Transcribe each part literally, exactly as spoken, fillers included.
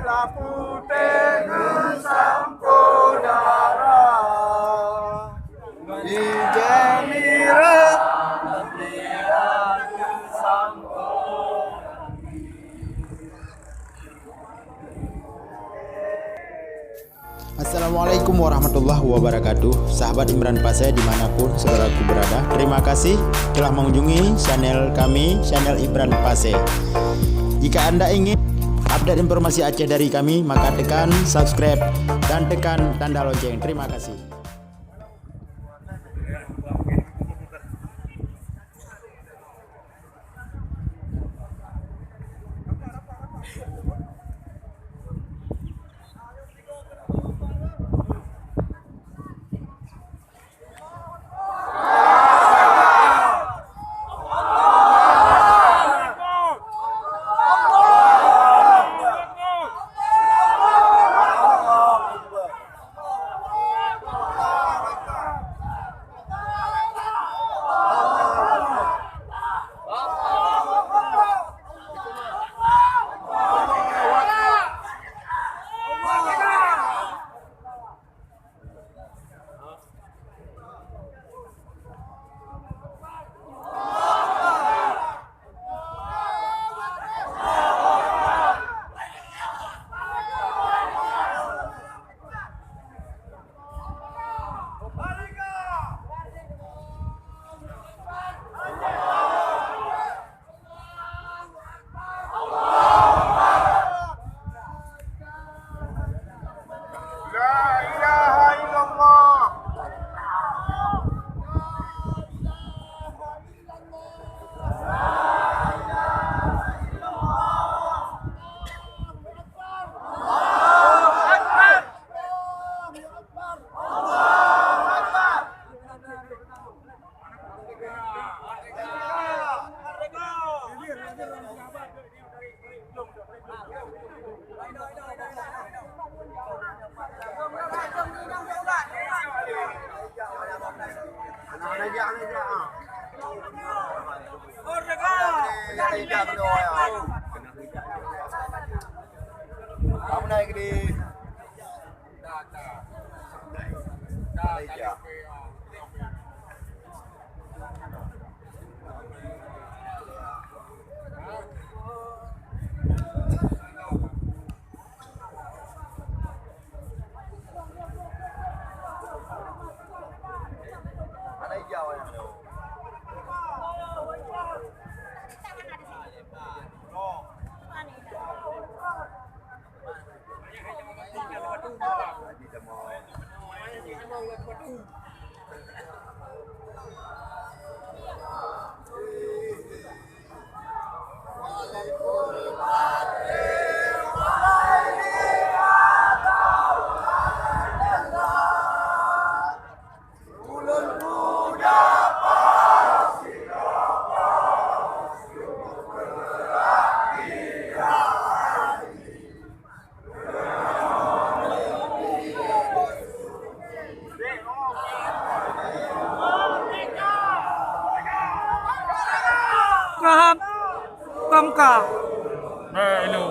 Putéh geusampoe darah, ija mirah, mirah geusampoe. Assalamualaikum warahmatullahi wabarakatuh. Sahabat Imran Pasé dimanapun saudaraku berada, terima kasih telah mengunjungi channel kami, channel Imran Pasé. Jika Anda ingin update informasi Aceh dari kami, maka tekan subscribe dan tekan tanda lonceng. Terima kasih. La ilaha illallah. Kahab, Kamka. Eh, hello.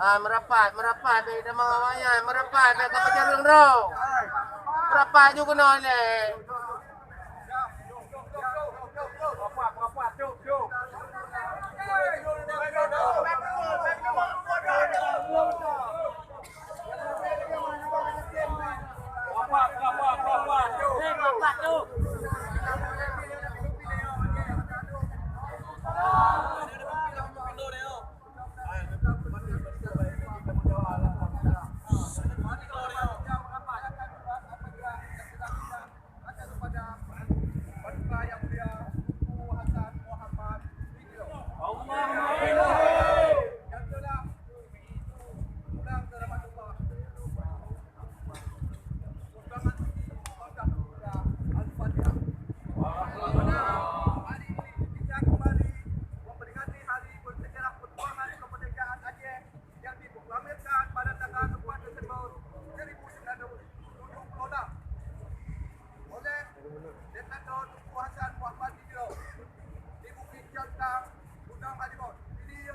Ah, meurapat, meurapat, bèk tamong awaknyan, meurapat, bèk ka peujareueng droe. Meurapat ju keunoe lé. Hari ini kita kembali memperingati hari bersejarah perjuangan kemerdekaan Aceh yang diproklamirkan pada tanggal empat Desember seribu sembilan ratus tujuh puluh enam oleh Letnan Dr. Teungku Hasan Muhammad Tiro di Bukit Cantang, Gunung Halimon. Ini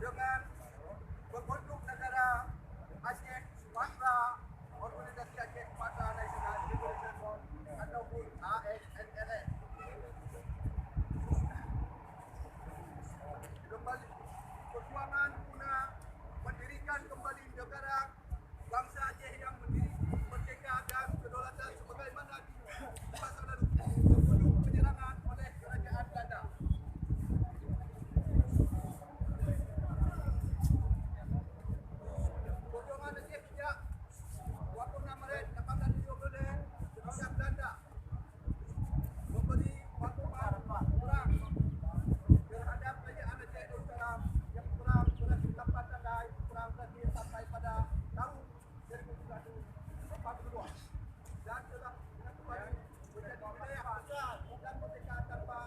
dengan berbentuk negara Aceh Sumatra, organisasi Aceh Sumatra National Liberation Front ataupun A S N L F. Kembali perjuangan guna mendirikan kembali negara bangsa Aceh yang merdeka dan kedaulatan sebagaimana di masa lalu sebelum penyerangan oleh kerajaan Belanda. Perjuangan Aceh sejak dua puluh enam Maret lapan belas tujuh puluh lima, ketika Belanda memberi hukuman perang terhadap kerajaan Aceh Darussalam yang perang berhasil dapat tandai, perang berakhir sampai pada tahun seribu sembilan ratus empat puluh dua dan telah kembali menjadi wilayah besar dan merdeka tanpa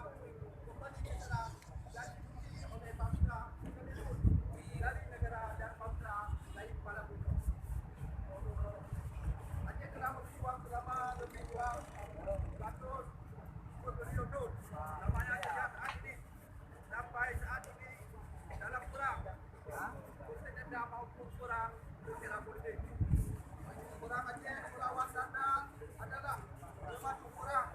kembali ke dalam dan diduduki oleh bangsa sekalipun dari negara dan bangsa lain pada dunia. Aceh telah berjuang selama lebih kurang seratus dua puluh tahun. Namanya sejak saat ini sampai saat ini dalam perang. Perang maupun perang secara politik. Perang Aceh melawan Belanda adalah termasuk perang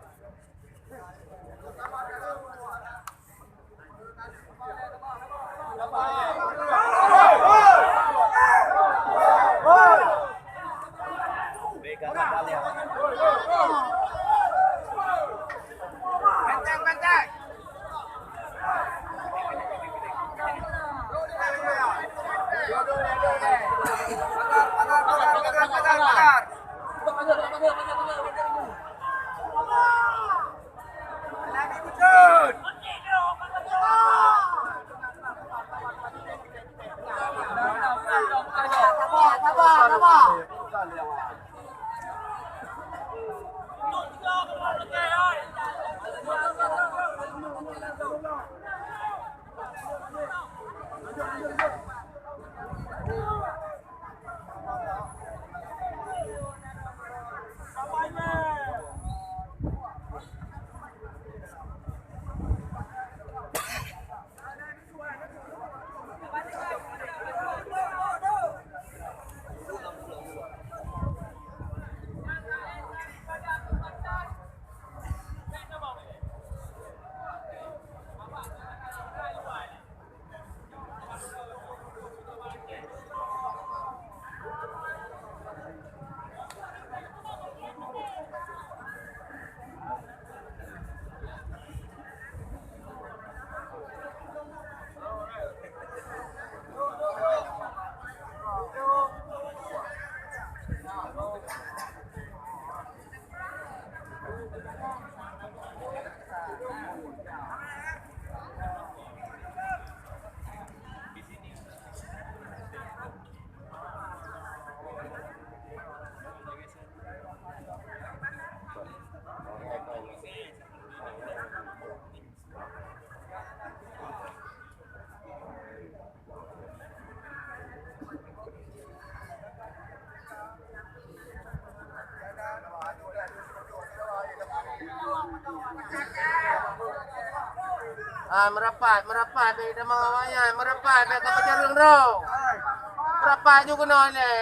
pertama dalam sejarah. Ah, meurapat, meurapat, bèk tamong awaknyan, meurapat, bèk ka peujareueng droe. Rapat ju keunoe lé.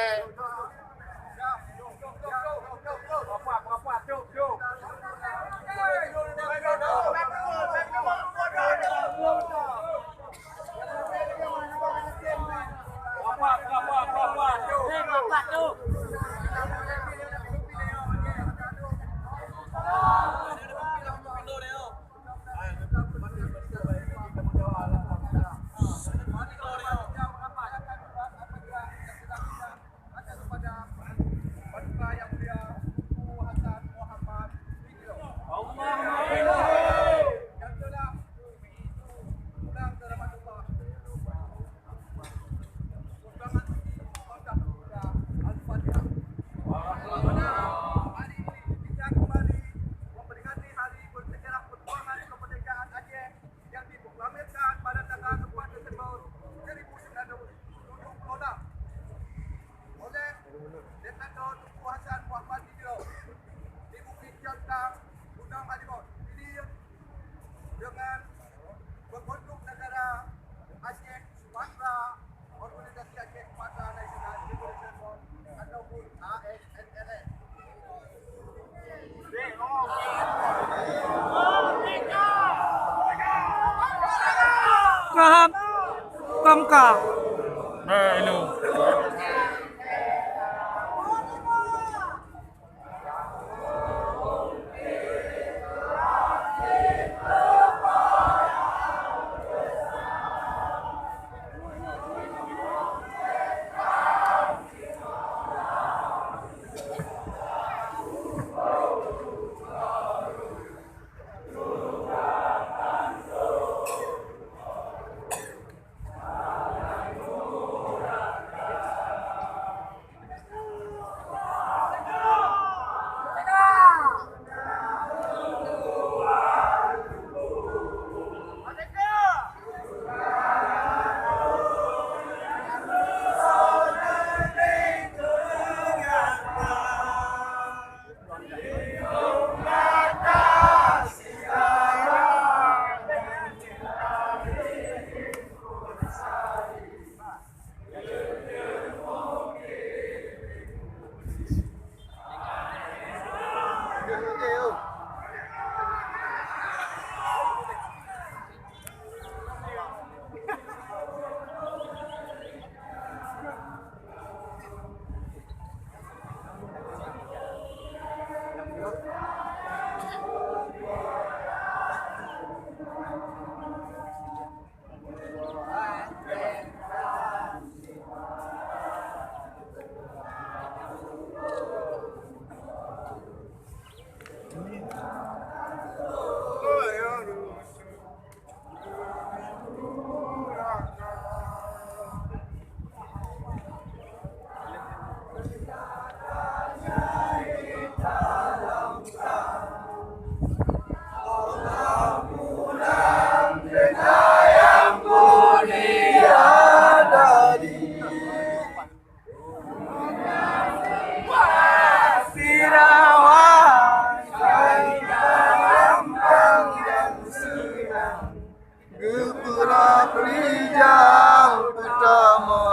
Yang diproklamirkan pada tanggal empat Desember seribu sembilan ratus tujuh puluh enam oleh Diktator Teungku Hasan Muhammad Tijroe di Bukit Siantang, Gunong Halimon, Pidie, dengan berbentuk negara Aceh Sumatra, Organisasi Aceh Sumatra National Liberation Front ataupun A S N L F. Kaham. Kamka. Nah, ini. Geupeurah peurintah peutama.